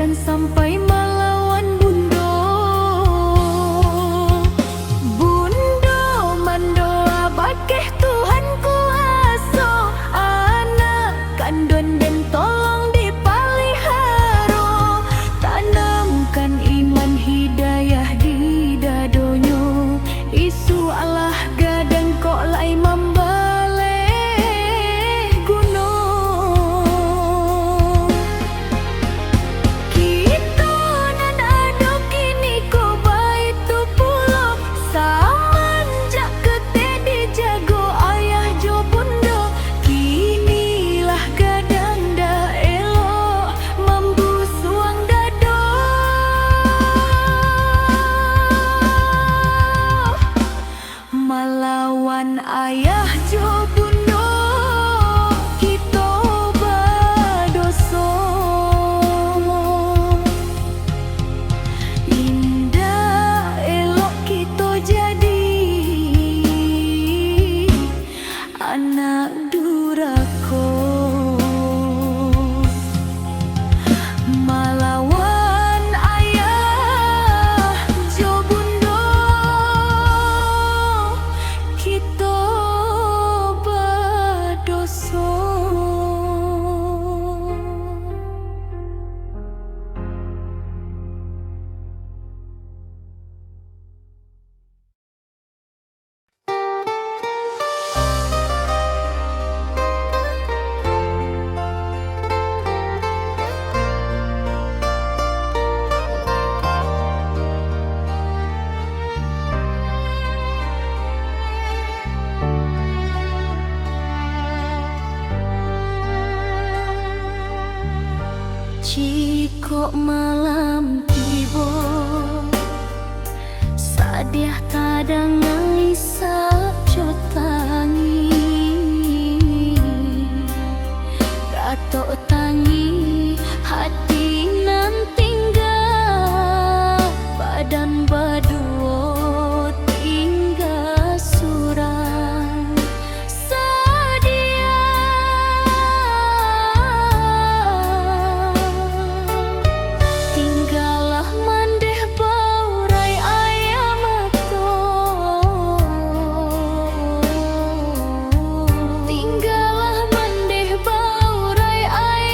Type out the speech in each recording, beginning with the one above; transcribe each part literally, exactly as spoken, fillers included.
Sampai malawan Bundo. Bundo mandoa bakeh Tuhan kuaso, anak kanduang den tolong dipaliharo, tanamkan iman hidayah di dadonyo. Isuak lah gadang kok lai mambaleh gunung. Kito nan ado kini ko baitu pulo, samanjak ketek dijago ayah jo bundo, kini lah gadang dak elok mambusuang dado. Malawan ayah jo bundo kito badoso. Indak elok kito jadi anak durako. Malawan ayah jo bundo, kito badoso. Jikok malam tibo, sadiah tadangai sajo tangih, ratok tangih hati nan tingga, badan baduo tingga surang. Sadiah. Tinggalah mandeh baurai aia mato. Tinggalah mandeh baurai aia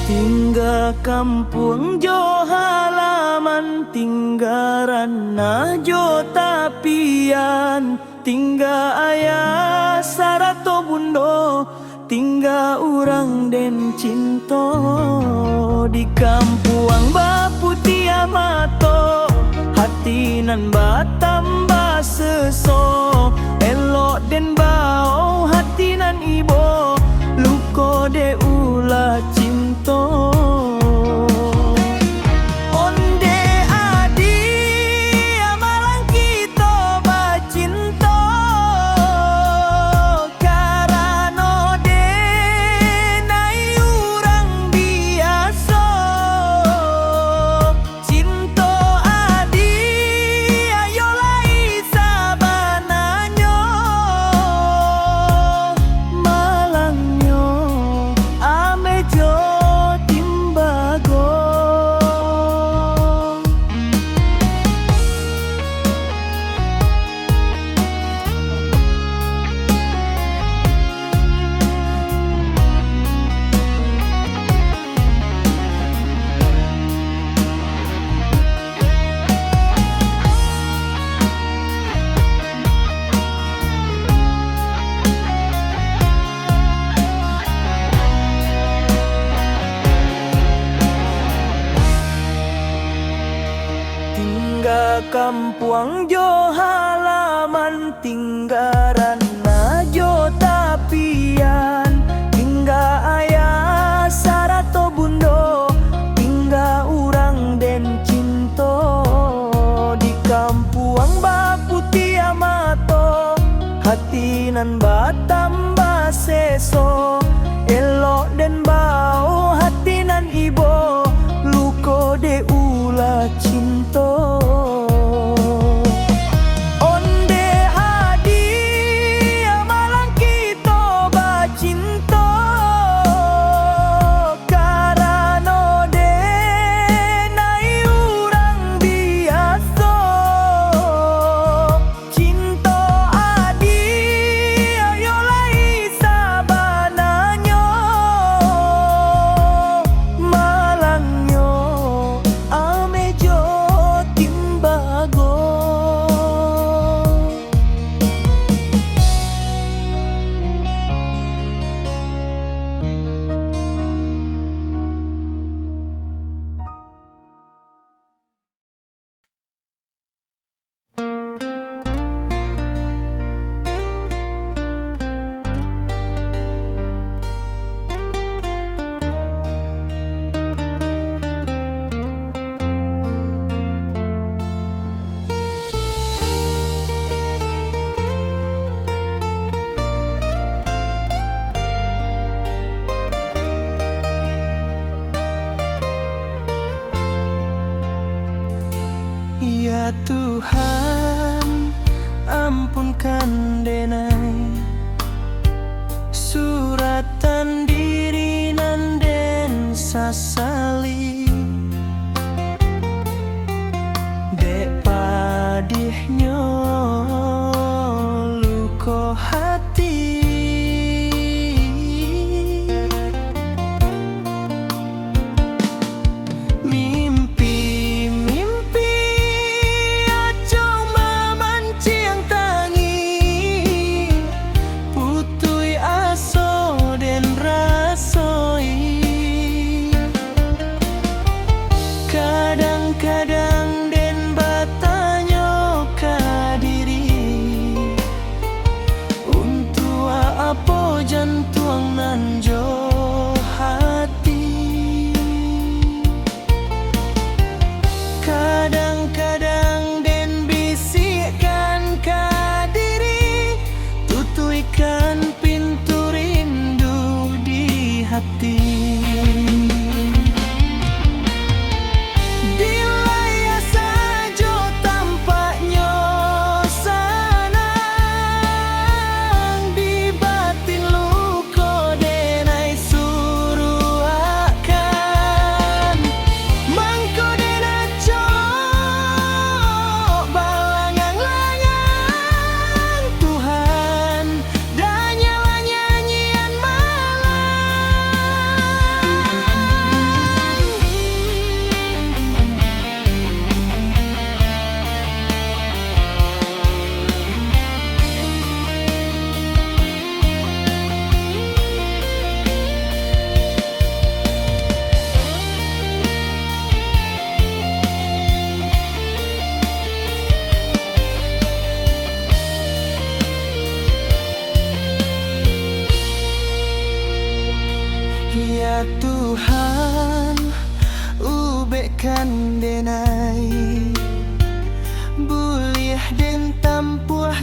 Tingga kampuang jo halaman, tingga ranah jo tapian, tingga ayah sarato bundo, tingga urang den cinto. Di kampuang baputiah mato, hati nan batambah seso. Elok den bao hati nan ibo, luko dek ulah cinto. Ondeh adiak, malang kito bacinto, karano den ai urang biaso. Cinto adiak yo lai sabananyo, malangnyo ameh jo timbago. Tingga kampuang jo halaman, tingga ranah jo tapian, tingga ayah sarato bundo, tingga urang den cinto. Di kampuang baputiah mato, hati nan batambah seso. Elok den bao hati nan ibo, luko dek ulah cinto. Ondeh adiak, malang kito bacinto, karano den ai urang biaso. Cinto adiak yo lai sabananyo, malangnyo ameh jo timbago. Ya Tuhan, ampunkan den ai, suratan diri nan den sasali. Dek padihnyo luko hati. Mimpi-mimpi acok mamanciang tangih. Ya Tuhan, ubekkan denai, buliah den tampuah